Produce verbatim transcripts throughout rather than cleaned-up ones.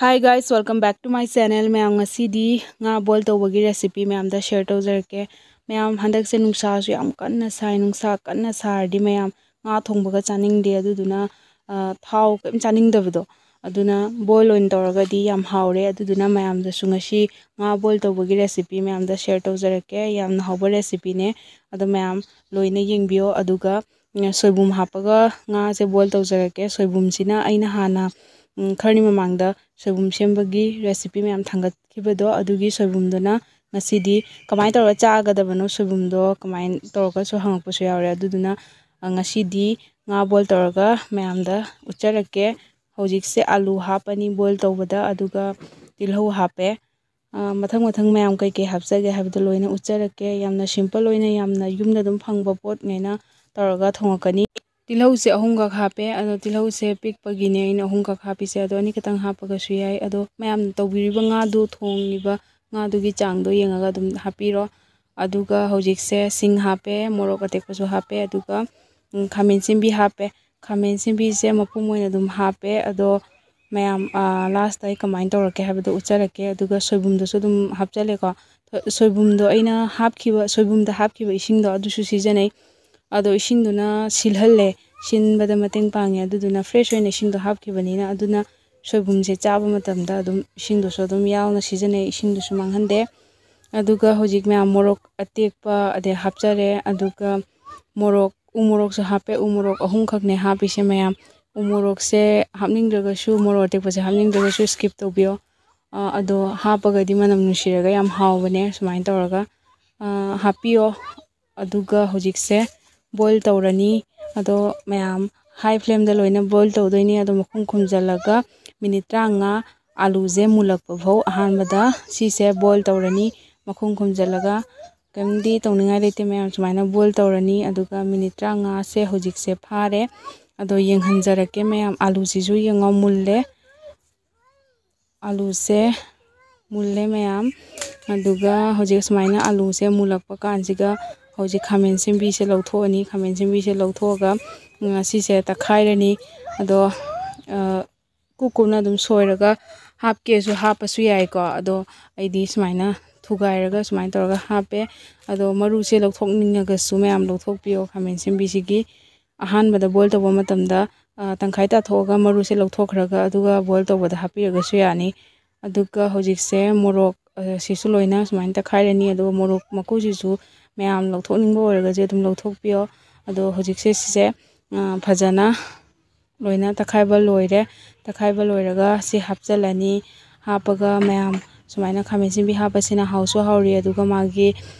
Hi guys, welcome back to my channel. ꯃꯌꯥꯝ, ꯉꯁꯤꯗꯤ ꯉꯥ ꯕꯣꯏꯜ ꯇꯧꯕꯒꯤ ꯔꯦꯁꯤꯄꯤ ꯃꯌꯥꯝꯗ ꯁꯦꯌꯔ ꯇꯧꯖꯔꯛꯀꯦ꯫ ꯃꯌꯥꯝ, ꯍꯟꯗꯛꯁꯦ ꯅꯨꯡꯁꯥꯁꯨ ꯌꯥꯝ ꯀꯟꯅ ꯁꯥꯏ꯫ ꯅꯨꯡꯁꯥ ꯀꯟꯅ ꯁꯥꯔꯗꯤ ꯃꯌꯥꯝ ꯉꯥ ꯊꯣꯡꯕꯒ ꯆꯥꯅꯤꯡꯗꯦ꯫ ꯑꯗꯨꯗꯨꯅ ꯊꯥꯎ ꯀꯔꯤꯝ ꯆꯥꯅꯤꯡꯗꯕꯗꯣ, ꯑꯗꯨꯅ ꯕꯣꯏꯜ ꯑꯣꯏꯅ ꯇꯧꯔꯒꯗꯤ ꯌꯥꯝ ꯍꯥꯎꯔꯦ꯫ ꯑꯗꯨꯗꯨꯅ ꯃꯌꯥꯝꯗꯁꯨ ꯉꯁꯤ ꯉꯥ ꯕꯣꯏꯜ ꯇꯧꯕꯒꯤ ꯔꯦꯁꯤꯄꯤ ꯃꯌꯥꯝꯗ ꯁꯦꯌꯔ ꯇꯧꯖꯔꯛꯀꯦ꯫ ꯌꯥꯝꯅ ꯍꯥꯎꯕ ꯔꯦꯁꯤꯄꯤꯅꯦ꯫ ꯑꯗꯣ ꯃꯌꯥꯝ ꯂꯣꯏꯅ ꯌꯦꯡꯕꯤꯌꯣ꯫ ꯑꯗꯨꯒ ꯁꯣꯏꯕꯨꯝ ꯍꯥꯞꯄꯒ ꯉꯥꯁꯦ ꯕꯣꯏꯜ ꯇꯧꯖꯔꯛꯀꯦ꯫ ꯁꯣꯏꯕꯨꯝꯁꯤꯅ ꯑꯩꯅ ꯍꯥꯟꯅ ꯈꯔꯅꯤ ꯃꯃꯥꯡꯗ ꯁꯣꯏꯕꯨꯝ ꯁꯦꯝꯕꯒꯤ ꯔꯦꯁꯤꯄꯤ ꯃꯌꯥꯝ ꯊꯥꯡꯒꯠꯈꯤꯕꯗꯣ, ꯑꯗꯨꯒꯤ ꯁꯣꯏꯕꯨꯝꯗꯨꯅ ꯉꯁꯤꯗꯤ ꯀꯃꯥꯏꯅ ꯇꯧꯔꯒ ꯆꯥꯒꯗꯕꯅꯣ, ꯁꯣꯏꯕꯨꯝꯗꯣ ꯀꯃꯥꯏꯅ ꯇꯧꯔꯒꯁꯨ ꯍꯪꯉꯛꯄꯁꯨ ꯌꯥꯎꯔꯦ꯫ ꯑꯗꯨꯗꯨꯅ ꯉꯁꯤꯗꯤ ꯉꯥ ꯕꯣꯏꯜ ꯇꯧꯔꯒ ꯃꯌꯥꯝꯗ ꯎꯠꯆꯔꯛꯀꯦ꯫ ꯍꯧꯖꯤꯛꯁꯦ ꯑꯥꯂꯨ ꯍꯥꯞꯄꯅꯤ ꯕꯣꯏꯜ ꯇꯧꯕꯗ, ꯑꯗꯨꯒ ꯇꯤꯜꯍꯧ ꯍꯥꯞꯄꯦ꯫ ꯃꯊꯪ ꯃꯊꯪ ꯃꯌꯥꯝ ꯀꯩꯀꯩ ꯍꯥꯞꯆꯒꯦ ꯍꯥꯏꯕꯗꯣ ꯂꯣꯏꯅ ꯎꯠꯆꯔꯛꯀꯦ꯫ ꯌꯥꯝꯅ ꯁꯤꯝꯄꯜ ꯑꯣꯏꯅ, ꯌꯥꯝꯅ ꯌꯨꯝꯗ ꯑꯗꯨꯝ ꯐꯪꯕ ꯄꯣꯠꯉꯩꯅ ꯇꯧꯔꯒ ꯊꯣꯡꯉꯛꯀꯅꯤ꯫ ꯇꯤꯜꯍꯧꯁꯦ ꯑꯍꯨꯝꯈꯛ ꯍꯥꯞꯄꯦ꯫ ꯑꯗꯣ ꯇꯤꯜꯍꯧꯁꯦ ꯄꯤꯛꯄꯒꯤꯅꯦ ꯑꯩꯅ ꯑꯍꯨꯝꯈꯛ ꯍꯥꯞꯄꯤꯁꯦ꯫ ꯑꯗꯣ ꯑꯅꯤꯈꯛꯇꯪ ꯍꯥꯞꯄꯒꯁꯨ ꯌꯥꯏ꯫ ꯑꯗꯣ ꯃꯌꯥꯝꯅ ꯇꯧꯕꯤꯔꯤꯕ ꯉꯥꯗꯨ, ꯊꯣꯡꯉꯤꯕ ꯉꯥꯗꯨꯒꯤ ꯆꯥꯡꯗꯣ ꯌꯦꯡꯉꯒ ꯑꯗꯨꯝ ꯍꯥꯞꯄꯤꯔꯣ꯫ ꯑꯗꯨꯒ ꯍꯧꯖꯤꯛꯁꯦ ꯁꯤꯡ ꯍꯥꯞꯄꯦ, ꯃꯣꯔꯣꯛ ꯑꯇꯦꯛꯄꯁꯨ ꯍꯥꯞꯄꯦ, ꯑꯗꯨꯒ ꯈꯥꯃꯦꯟ ꯑꯁꯤꯟꯕꯤ ꯍꯥꯞꯄꯦ꯫ ꯈꯥꯃꯦꯟ ꯑꯁꯤꯟꯕꯤꯁꯦ ꯃꯄꯨꯝ ꯑꯣꯏꯅ ꯑꯗꯨꯝ ꯍꯥꯞꯄꯦ꯫ ꯑꯗꯣ ꯃꯌꯥꯝ, ꯂꯥꯁꯇ ꯑꯩ ꯀꯃꯥꯏꯅ ꯇꯧꯔꯛꯀꯦ ꯍꯥꯏꯕꯗꯣ ꯎꯠꯆꯔꯛꯀꯦ꯫ ꯑꯗꯨꯒ ꯁꯣꯏꯕꯨꯝꯗꯨꯁꯨ ꯑꯗꯨꯝ ꯍꯥꯞꯆꯜꯂꯦꯀꯣ꯫ ꯁꯣꯏꯕꯨꯝꯗꯣ ꯑꯩꯅ ꯍꯥꯞꯈꯤꯕ, ꯁꯣꯏꯕꯨꯝꯗ ꯍꯥꯞꯈꯤꯕ ꯏꯁꯤꯡꯗꯣ ꯑꯗꯨꯁꯨ ꯁꯤꯖꯤꯟꯅꯩ꯫ ꯑꯗꯣ ꯏꯁꯤꯡꯗꯨꯅ ꯁꯤꯜꯍꯜꯂꯦ, ꯁꯤꯟꯕꯗ ꯃꯇꯦꯡ ꯄꯥꯡꯉꯦ꯫ ꯑꯗꯨꯗꯨꯅ ꯐ꯭ꯔꯦꯁ ꯑꯣꯏꯅ ꯏꯁꯤꯡꯗꯣ ꯍꯥꯞꯈꯤꯕꯅꯤꯅ, ꯑꯗꯨꯅ ꯁꯣꯏꯕꯨꯝꯁꯦ ꯆꯥꯕ ꯃꯇꯝꯗ ꯑꯗꯨꯝ ꯏꯁꯤꯡꯗꯨꯁꯨ ꯑꯗꯨꯝ ꯌꯥꯎꯅ ꯁꯤꯖꯤꯟꯅꯩ, ꯏꯁꯤꯡꯗꯨꯁꯨ ꯃꯥꯡꯍꯟꯗꯦ꯫ ꯑꯗꯨꯒ ꯍꯧꯖꯤꯛ ꯃꯌꯥꯝ ꯃꯣꯔꯣꯛ ꯑꯇꯦꯛꯄ ꯑꯗꯩ ꯍꯥꯞꯆꯔꯦ꯫ ꯑꯗꯨꯒ ꯃꯣꯔꯣꯛ, ꯎ ꯃꯣꯔꯣꯛꯁꯨ ꯍꯥꯞꯄꯦ, ꯎ ꯃꯣꯔꯣꯛ ꯑꯍꯨꯝꯈꯛꯅꯦ ꯍꯥꯞꯄꯤꯁꯦ ꯃꯌꯥꯝ꯫ ꯎ ꯃꯣꯔꯣꯛꯁꯦ ꯍꯥꯞꯅꯤꯡꯗ꯭ꯔꯒꯁꯨ, ꯃꯣꯔꯣꯛ ꯑꯇꯦꯛꯄꯁꯦ ꯍꯥꯞꯅꯤꯡꯗ꯭ꯔꯒꯁꯨ ꯁ꯭ꯀꯤꯞ ꯇꯧꯕꯤꯌꯣ꯫ ꯑꯗꯣ ꯍꯥꯞꯄꯒꯗꯤ ꯃꯅꯝ ꯅꯨꯡꯁꯤꯔꯒ ꯌꯥꯝ ꯍꯥꯎꯕꯅꯦ꯫ ꯁꯨꯃꯥꯏꯅ ꯇꯧꯔꯒ ꯍꯥꯞꯄꯤꯌꯣ꯫ ꯑꯗꯨꯒ ꯍꯧꯖꯤꯛꯁꯦ ꯕꯣꯏꯜ ꯇꯧꯔꯅꯤ꯫ ꯑꯗꯣ ꯃꯌꯥꯝ, ꯍꯥꯏ ꯐ꯭ꯂꯦꯝꯗ ꯂꯣꯏꯅ ꯕꯣꯏꯜ ꯇꯧꯗꯣꯏꯅꯤ꯫ ꯑꯗꯣ ꯃꯈꯨꯝ ꯈꯨꯝꯖꯤꯜꯂꯒ ꯃꯤꯅꯤꯠ ꯇꯔꯥꯃꯉꯥ ꯑꯥꯂꯨꯁꯦ ꯃꯨꯜꯂꯛꯄ ꯐꯥꯎ ꯑꯍꯥꯟꯕꯗ ꯁꯤꯁꯦ ꯕꯣꯏꯜ ꯇꯧꯔꯅꯤ꯫ ꯃꯈꯨꯝ ꯈꯨꯝꯖꯤꯜꯂꯒ ꯀꯔꯤꯝꯗꯤ ꯇꯧꯅꯤꯡꯉꯥꯏ ꯂꯩꯇꯦ ꯃꯌꯥꯝ, ꯁꯨꯃꯥꯏꯅ ꯕꯣꯏꯜ ꯇꯧꯔꯅꯤ꯫ ꯑꯗꯨꯒ ꯃꯤꯅꯤꯠ ꯇꯔꯥꯃꯉꯥꯁꯦ ꯍꯧꯖꯤꯛꯁꯦ ꯐꯥꯔꯦ꯫ ꯑꯗꯣ ꯌꯦꯡꯍꯟꯖꯔꯛꯀꯦ ꯃꯌꯥꯝ, ꯑꯥꯂꯨꯁꯤꯁꯨ ꯌꯦꯡꯉꯣ, ꯃꯨꯜꯂꯦ꯫ ꯑꯥꯂꯨꯁꯦ ꯃꯨꯜꯂꯦ ꯃꯌꯥꯝ꯫ ꯑꯗꯨꯒ ꯍꯧꯖꯤꯛ ꯁꯨꯃꯥꯏꯅ ꯑꯥꯂꯨꯁꯦ ꯃꯨꯜꯂꯛꯄ ꯀꯥꯟꯁꯤꯒ ꯍꯧꯖꯤꯛ ꯈꯥꯃꯦꯟ ꯑꯁꯤꯟꯕꯤꯁꯦ ꯂꯧꯊꯣꯛꯑꯅꯤ꯫ ꯈꯥꯃꯦꯟ ꯑꯁꯤꯟꯕꯤꯁꯦ ꯂꯧꯊꯣꯛꯑꯒ ꯉꯁꯤꯁꯦ ꯇꯛꯈꯥꯏꯔꯅꯤ꯫ ꯑꯗꯣ ꯀꯨꯞ ꯀꯨꯞꯅ ꯑꯗꯨꯝ ꯁꯣꯏꯔꯒ ꯍꯥꯞꯀꯦꯁꯨ ꯍꯥꯞꯄꯁꯨ ꯌꯥꯏꯀꯣ꯫ ꯑꯗꯣ ꯑꯩꯗꯤ ꯁꯨꯃꯥꯏꯅ ꯊꯨꯒꯥꯏꯔꯒ ꯁꯨꯃꯥꯏꯅ ꯇꯧꯔꯒ ꯍꯥꯞꯄꯦ꯫ ꯑꯗꯣ ꯃꯔꯨꯁꯦ ꯂꯧꯊꯣꯛꯅꯤꯡꯉꯒꯁꯨ ꯃꯌꯥꯝ ꯂꯧꯊꯣꯛꯄꯤꯌꯣ ꯈꯥꯃꯦꯟ ꯑꯁꯤꯟꯕꯤꯁꯤꯒꯤ꯫ ꯑꯍꯥꯟꯕꯗ ꯕꯣꯏꯜ ꯇꯧꯕ ꯃꯇꯝꯗ, ꯑ, ꯇꯪꯈꯥꯏ ꯇꯥꯊꯣꯛꯑꯒ ꯃꯔꯨꯁꯦ ꯂꯧꯊꯣꯛꯈ꯭ꯔꯒ ꯑꯗꯨꯒ ꯕꯣꯏꯜ ꯇꯧꯕꯗ ꯍꯥꯞꯄꯤꯔꯒꯁꯨ ꯌꯥꯅꯤ꯫ ꯑꯗꯨꯒ ꯍꯧꯖꯤꯛꯁꯦ ꯃꯣꯔꯣꯛ, ꯑ, ꯁꯤꯁꯨ ꯂꯣꯏꯅ ꯁꯨꯃꯥꯏꯅ ꯇꯛꯈꯥꯏꯔꯅꯤ꯫ ꯑꯗꯨꯒ ꯃꯣꯔꯣꯛ ꯃꯀꯨꯁꯤꯁꯨ ꯃꯌꯥꯝ ꯂꯧꯊꯣꯛꯅꯤꯡꯕ ꯑꯣꯏꯔꯒꯗꯤ ꯑꯗꯨꯝ ꯂꯧꯊꯣꯛꯄꯤꯌꯣ꯫ ꯑꯗꯣ ꯍꯧꯖꯤꯛꯁꯦ ꯁꯤꯁꯦ, ꯑ, ꯐꯖꯅ ꯂꯣꯏꯅ ꯇꯛꯈꯥꯏꯕ ꯂꯣꯏꯔꯦ꯫ ꯇꯛꯈꯥꯏꯕ ꯂꯣꯏꯔꯒ ꯁꯤ ꯍꯥꯞꯆꯤꯜꯂꯅꯤ꯫ ꯍꯥꯞꯄꯒ ꯃꯌꯥꯝ ꯁꯨꯃꯥꯏꯅ ꯈꯥꯃꯦꯟ ꯑꯁꯤꯟꯕꯤ ꯍꯥꯞꯄꯁꯤꯅ ꯍꯥꯎꯁꯨ ꯍꯥꯎꯔꯤ, ꯑꯗꯨꯒ ꯃꯥꯒꯤ,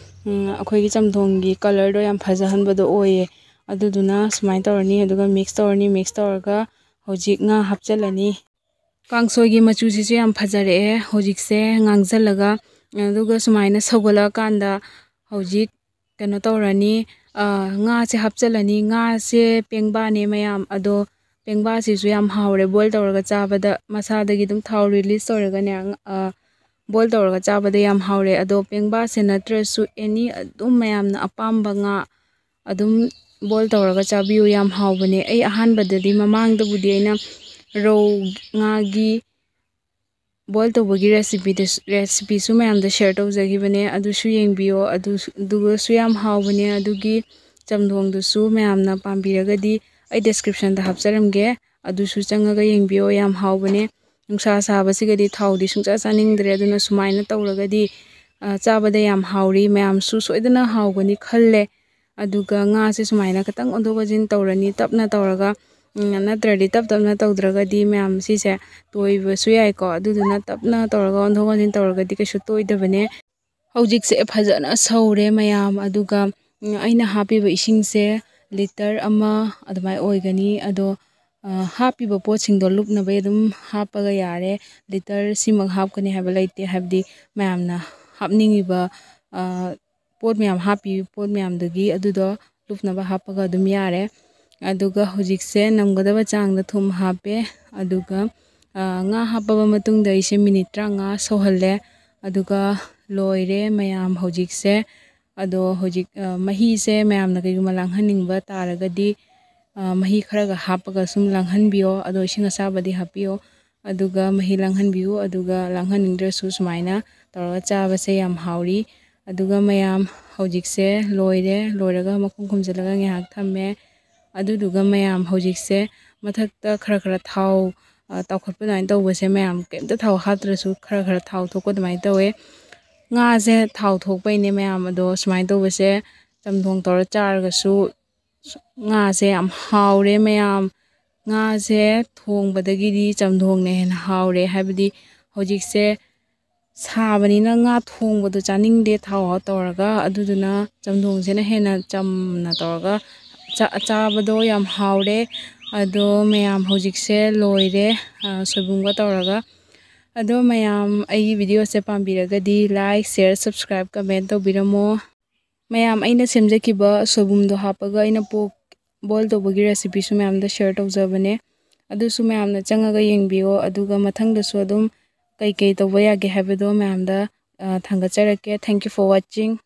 ꯎꯝ, ꯑꯩꯈꯣꯏꯒꯤ ꯆꯝꯊꯣꯡꯒꯤ ꯀꯂꯔꯗꯣ ꯌꯥꯝ ꯐꯖꯍꯟꯕꯗꯣ ꯑꯣꯏꯌꯦ꯫ ꯑꯗꯨꯗꯨꯅ ꯁꯨꯃꯥꯏꯅ ꯇꯧꯔꯅꯤ, ꯑꯗꯨꯒ ꯃꯤꯛꯁ ꯇꯧꯔꯅꯤ꯫ ꯃꯤꯛꯁ ꯇꯧꯔꯒ ꯍꯧꯖꯤꯛ ꯉꯥ ꯍꯥꯞꯆꯤꯜꯂꯅꯤ꯫ ꯀꯥꯡꯁꯣꯏꯒꯤ ꯃꯆꯨꯁꯤꯁꯨ ꯌꯥꯝ ꯐꯖꯔꯛꯑꯦ ꯍꯧꯖꯤꯛꯁꯦ ꯉꯥꯡꯁꯤꯜꯂꯒ꯫ ꯑꯗꯨꯒ ꯁꯨꯃꯥꯏꯅ ꯁꯧꯒꯠꯂꯛꯑꯀꯥꯟꯗ ꯍꯧꯖꯤꯛ ꯀꯩꯅꯣ ꯇꯧꯔꯅꯤ, ꯑ, ꯉꯥꯁꯦ ꯍꯥꯞꯆꯤꯜꯂꯅꯤ꯫ ꯉꯥꯁꯦ ꯄꯦꯡꯕꯥꯅꯦ ꯃꯌꯥꯝ, ꯑꯗꯣ ꯄꯦꯡꯕꯥꯁꯤꯁꯨ ꯌꯥꯝ ꯍꯥꯎꯔꯦ꯫ ꯕꯣꯏꯜ ꯇꯧꯔꯒ ꯆꯥꯕꯗ ꯃꯁꯥꯗꯒꯤ ꯑꯗꯨꯝ ꯊꯥꯎ ꯔꯤꯂꯤꯁ ꯇꯧꯔꯒꯅꯦ, ꯑ, ꯕꯣꯏꯜ ꯇꯧꯔꯒ ꯆꯥꯕꯗ ꯌꯥꯝ ꯍꯥꯎꯔꯦ꯫ ꯑꯗꯣ ꯄꯦꯡꯕꯥꯁꯦ ꯅꯠꯇ꯭ꯔꯁꯨ ꯑꯦꯅꯤ ꯑꯗꯨꯝ ꯃꯌꯥꯝꯅ ꯑꯄꯥꯝꯕ ꯉꯥ ꯑꯗꯨꯝ ꯕꯣꯏꯜ ꯇꯧꯔꯒ ꯆꯥꯕꯤꯌꯨ, ꯌꯥꯝ ꯍꯥꯎꯕꯅꯦ꯫ ꯑꯩ ꯑꯍꯥꯟꯕꯗꯗꯤ, ꯃꯃꯥꯡꯗꯕꯨꯗꯤ ꯑꯩꯅ ꯔꯧ ꯉꯥꯒꯤ ꯕꯣꯏꯜ ꯇꯧꯕꯒꯤ ꯔꯦꯁꯤꯄꯤꯗꯁꯨ, ꯔꯦꯁꯤꯄꯤꯁꯨ ꯃꯌꯥꯝꯗ ꯁꯤꯌꯔ ꯇꯧꯖꯈꯤꯕꯅꯦ, ꯑꯗꯨꯁꯨ ꯌꯦꯡꯕꯤꯌꯣ꯫ ꯑꯗꯨꯁꯨ, ꯑꯗꯨꯒꯁꯨ ꯌꯥꯝ ꯍꯥꯎꯕꯅꯦ꯫ ꯑꯗꯨꯒꯤ ꯆꯝꯊꯣꯡꯗꯨꯁꯨ ꯃꯌꯥꯝꯅ ꯄꯥꯝꯕꯤꯔꯒꯗꯤ ꯑꯩ ꯗꯤꯁꯀ꯭ꯔꯤꯞꯁꯟꯗ ꯍꯥꯞꯆꯔꯝꯒꯦ, ꯑꯗꯨꯁꯨ ꯆꯪꯉꯒ ꯌꯦꯡꯕꯤꯌꯣ, ꯌꯥꯝ ꯍꯥꯎꯕꯅꯦ꯫ ꯅꯨꯡꯁꯥ ꯁꯥꯕꯁꯤꯒꯗꯤ ꯊꯥꯎꯗꯤ ꯁꯨꯡꯆꯥ ꯆꯥꯅꯤꯡꯗ꯭ꯔꯦ, ꯑꯗꯨꯅ ꯁꯨꯃꯥꯏꯅ ꯇꯧꯔꯒꯗꯤ, ꯑ, ꯆꯥꯕꯗ ꯌꯥꯝ ꯍꯥꯎꯔꯤ꯫ ꯃꯌꯥꯝꯁꯨ ꯁꯣꯏꯗꯅ ꯍꯥꯎꯒꯅꯤ ꯈꯜꯂꯦ꯫ ꯑꯗꯨꯒ ꯉꯥꯁꯦ ꯁꯨꯃꯥꯏꯅ ꯈꯤꯇꯪ ꯑꯣꯟꯊꯣꯛ ꯑꯣꯟꯁꯤꯟ ꯇꯧꯔꯅꯤ, ꯇꯞꯅ ꯇꯧꯔꯒ, ꯎꯝ, ꯅꯠꯇ꯭ꯔꯗꯤ ꯇꯞ ꯇꯞꯅ ꯇꯧꯗ꯭ꯔꯒꯗꯤ ꯃꯌꯥꯝ ꯁꯤꯁꯦ ꯇꯣꯏꯕꯁꯨ ꯌꯥꯏꯀꯣ꯫ ꯑꯗꯨꯗꯨꯅ ꯇꯞꯅ ꯇꯧꯔꯒ ꯑꯣꯟꯊꯣꯛ ꯑꯣꯟꯁꯤꯟ ꯇꯧꯔꯒꯗꯤ ꯀꯩꯁꯨ ꯇꯣꯏꯗꯕꯅꯦ꯫ ꯍꯧꯖꯤꯛꯁꯦ ꯐꯖꯅ ꯁꯧꯔꯦ ꯃꯌꯥꯝ, ꯑꯗꯨꯒ, ꯎꯝ, ꯑꯩꯅ ꯍꯥꯞꯄꯤꯕ ꯏꯁꯤꯡꯁꯦ ꯂꯤꯇꯔ ꯑꯃ ꯑꯗꯨꯃꯥꯏꯅ ꯑꯣꯏꯒꯅꯤ꯫ ꯑꯗꯣ, ꯑ, ꯍꯥꯞꯄꯤꯕ ꯄꯣꯠꯁꯤꯡꯗꯣ ꯂꯨꯞꯅꯕꯩ ꯑꯗꯨꯝ ꯍꯥꯞꯄꯒ ꯌꯥꯔꯦ꯫ ꯂꯤꯇꯔ ꯁꯤꯃꯛ ꯍꯥꯞꯀꯅꯤ ꯍꯥꯏꯕ ꯂꯩꯇꯦ, ꯍꯥꯏꯕꯗꯤ ꯃꯌꯥꯝꯅ ꯍꯥꯞꯅꯤꯡꯉꯤꯕ, ꯑ, ꯄꯣꯠ ꯃꯌꯥꯝ, ꯍꯥꯞꯄꯤꯕ ꯄꯣꯠ ꯃꯌꯥꯝꯗꯨꯒꯤ ꯑꯗꯨꯗꯣ ꯂꯨꯞꯅꯕ ꯍꯥꯞꯄꯒ ꯑꯗꯨꯝ ꯌꯥꯔꯦ꯫ ꯑꯗꯨꯒ ꯍꯧꯖꯤꯛꯁꯦ ꯅꯝꯒꯗꯕ ꯆꯥꯡꯗ ꯊꯨꯝ ꯍꯥꯞꯄꯦ꯫ ꯑꯗꯨꯒ, ꯑ, ꯉꯥ ꯍꯥꯞꯄꯕ ꯃꯇꯨꯡꯗ ꯑꯩꯁꯦ ꯃꯤꯅꯤꯠ ꯇꯔꯥꯃꯉꯥ ꯁꯧꯍꯜꯂꯦ꯫ ꯑꯗꯨꯒ ꯂꯣꯏꯔꯦ ꯃꯌꯥꯝ ꯍꯧꯖꯤꯛꯁꯦ꯫ ꯑꯗꯣ ꯍꯧꯖꯤꯛ, ꯑ, ꯃꯍꯤꯁꯦ ꯃꯌꯥꯝꯅ ꯀꯩꯒꯨꯝꯕ ꯂꯥꯡꯍꯟꯅꯤꯡꯕ ꯇꯥꯔꯒꯗꯤ, ꯑ, ꯃꯍꯤ ꯈꯔꯒ ꯍꯥꯞꯄꯒ ꯁꯨꯝ ꯂꯥꯡꯍꯟꯕꯤꯌꯣ꯫ ꯑꯗꯣ ꯏꯁꯤꯡ ꯑꯁꯥꯕꯗꯤ ꯍꯥꯞꯄꯤꯌꯣ꯫ ꯑꯗꯨꯒ ꯃꯍꯤ ꯂꯥꯡꯍꯟꯕꯤꯌꯨ꯫ ꯑꯗꯨꯒ ꯂꯥꯡꯍꯟꯅꯤꯡꯗ꯭ꯔꯁꯨ ꯁꯨꯃꯥꯏꯅ ꯇꯧꯔꯒ ꯆꯥꯕꯁꯦ ꯌꯥꯝ ꯍꯥꯎꯔꯤ꯫ ꯑꯗꯨꯒ ꯃꯌꯥꯝ, ꯍꯧꯖꯤꯛꯁꯦ ꯂꯣꯏꯔꯦ꯫ ꯂꯣꯏꯔꯒ ꯃꯈꯨꯝ ꯈꯨꯝꯖꯤꯜꯂꯒ ꯉꯥꯏꯍꯥꯛ ꯊꯝꯃꯦ꯫ ꯑꯗꯨꯗꯨꯒ ꯃꯌꯥꯝ, ꯍꯧꯖꯤꯛꯁꯦ ꯃꯊꯛꯇ ꯈꯔ ꯈꯔ ꯊꯥꯎ, ꯑ, ꯇꯥꯎꯈꯠꯄ ꯑꯗꯨꯃꯥꯏꯅ ꯇꯧꯕꯁꯦ, ꯃꯌꯥꯝ ꯀꯩꯝꯇ ꯊꯥꯎ ꯍꯥꯞꯇ꯭ꯔꯁꯨ ꯈꯔ ꯈꯔ ꯊꯥꯎ ꯊꯣꯛꯄ ꯑꯗꯨꯃꯥꯏꯅ ꯇꯧꯋꯦ꯫ ꯉꯥꯁꯦ ꯊꯥꯎ ꯊꯣꯛꯄꯩꯅꯦ ꯃꯌꯥꯝ꯫ ꯑꯗꯣ ꯁꯨꯃꯥꯏꯅ ꯇꯧꯕꯁꯦ, ꯆꯝꯊꯣꯡ ꯇꯧꯔ ꯆꯥꯔꯒꯁꯨ ꯉꯥꯁꯦ ꯌꯥꯝ ꯍꯥꯎꯔꯦ ꯃꯌꯥꯝ꯫ ꯉꯥꯁꯦ ꯊꯣꯡꯕꯗꯒꯤꯗꯤ ꯆꯝꯊꯣꯡꯅ ꯍꯦꯟꯅ ꯍꯥꯎꯔꯦ꯫ ꯍꯥꯏꯕꯗꯤ ꯍꯧꯖꯤꯛꯁꯦ ꯁꯥꯕꯅꯤꯅ ꯉꯥ ꯊꯣꯡꯕꯗꯣ ꯆꯥꯅꯤꯡꯗꯦ ꯊꯥꯎ ꯇꯧꯔꯒ, ꯑꯗꯨꯗꯨꯅ ꯆꯝꯊꯣꯡꯁꯤꯅ ꯍꯦꯟꯅ ꯆꯝꯅ ꯇꯧꯔꯒ ꯆꯥ-, ꯆꯥꯕꯗꯣ ꯌꯥꯝ ꯍꯥꯎꯔꯦ꯫ ꯑꯗꯣ ꯃꯌꯥꯝ, ꯍꯧꯖꯤꯛꯁꯦ ꯂꯣꯏꯔꯦ, ꯑ, ꯁꯣꯏꯕꯨꯝꯒ ꯇꯧꯔꯒ꯫ ꯑꯗꯣ ꯃꯌꯥꯝ, ꯑꯩꯒꯤ videoꯁꯦ ꯄꯥꯝꯕꯤꯔꯒꯗꯤ like, share, subscribe, comment ꯇꯧꯕꯤꯔꯝꯃꯣ꯫ ꯃꯌꯥꯝ, ꯑꯩꯅ ꯁꯦꯝꯖꯈꯤꯕ ꯁꯣꯏꯕꯨꯝꯗꯣ ꯍꯥꯞꯄꯒ ꯑꯩꯅ pork boil ꯇꯧꯕꯒꯤ recipeꯁꯨ ꯃꯌꯥꯝꯗ share ꯇꯧꯖꯕꯅꯦ꯫ ꯑꯗꯨꯁꯨ ꯃꯌꯥꯝꯅ ꯆꯪꯉꯒ ꯌꯦꯡꯕꯤꯌꯣ꯫ ꯑꯗꯨꯒ ꯃꯊꯪꯗꯁꯨ ꯑꯗꯨꯝ ꯀꯩꯀꯩ ꯇꯧꯕ ꯌꯥꯒꯦ ꯍꯥꯏꯕꯗꯣ ꯃꯌꯥꯝꯗ, ꯑ, ꯊꯥꯡꯒꯠꯆꯔꯛꯀꯦ꯫ Thank you for watching꯫